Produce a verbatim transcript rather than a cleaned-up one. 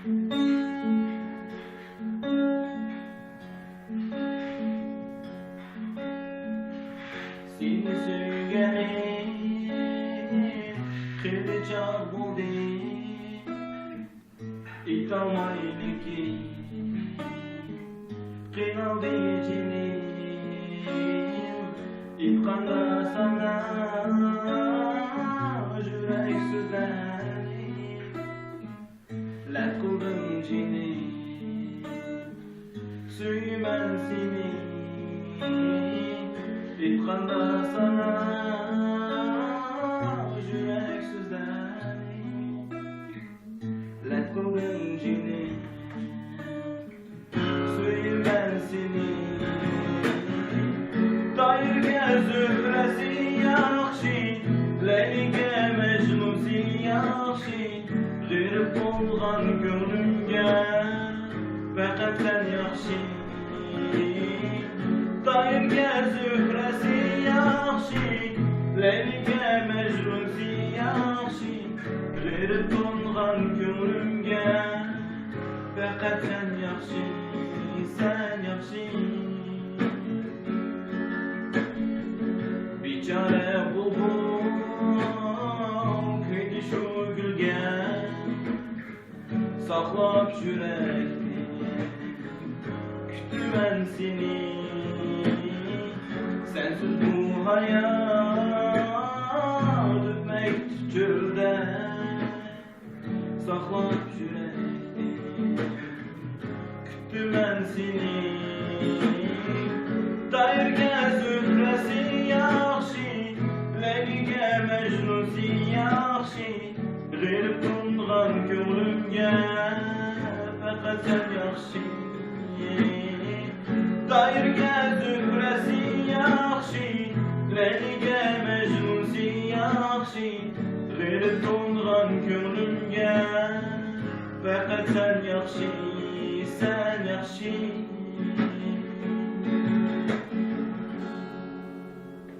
سېنى سۆيگەنلىك خېلى چاغ بولدى. ئېيتالماي لېكىن قىينالدى جېنىم. ئېيتقاندا ساڭا يۈرەك سۆزلەرنى، لەت قىلدىم جېنىم. سۆيىمەن سېنى، ئېيتقاندا ساڭا يۈرەك سۆزلەرنى، لەت قىلدىم جېنىم. سۆيىمەن سېنى. تايىرگە زۆھرەسى ياخشى، لەيلىگە مەجنۇنسى ياخشى. غېرىب بولغان كۆڭلۈمگە پەقەت سەن ياخشى. تايىرگە زۆھرەسى ياخشى، لەيلىگە مەجنۇنسى ياخشى. غېرىب تونغان كۆڭلۈمگە پەقەت سەن ياخشى، سەن ياخشى. بىچارە بۇلبۇل كۆيدى شۇ گۈلگە، ساقلاپ يۈرەكنى كۈتىمەن سېنى. سەنسىز بۇ ھايات ئۆتمەكتە چۆلدە، ساقلاپ يۈرەكنى كۈتىمەن سېنى. تايىرگە زۆھرەسى ياخشى، لەيلىگە مەجنۇنسى ياخشى. غېرىب تونغان كۆڭلۈمگە پەقەت سەن ياخشى. تايىرگە زۆھرەسى ياخشى، لەيلىگە مەجنۇنسى ياخشى. غېرىب تونغان كۆڭلۈمگە پەقەت سەن ياخشى، سەن ياخشى.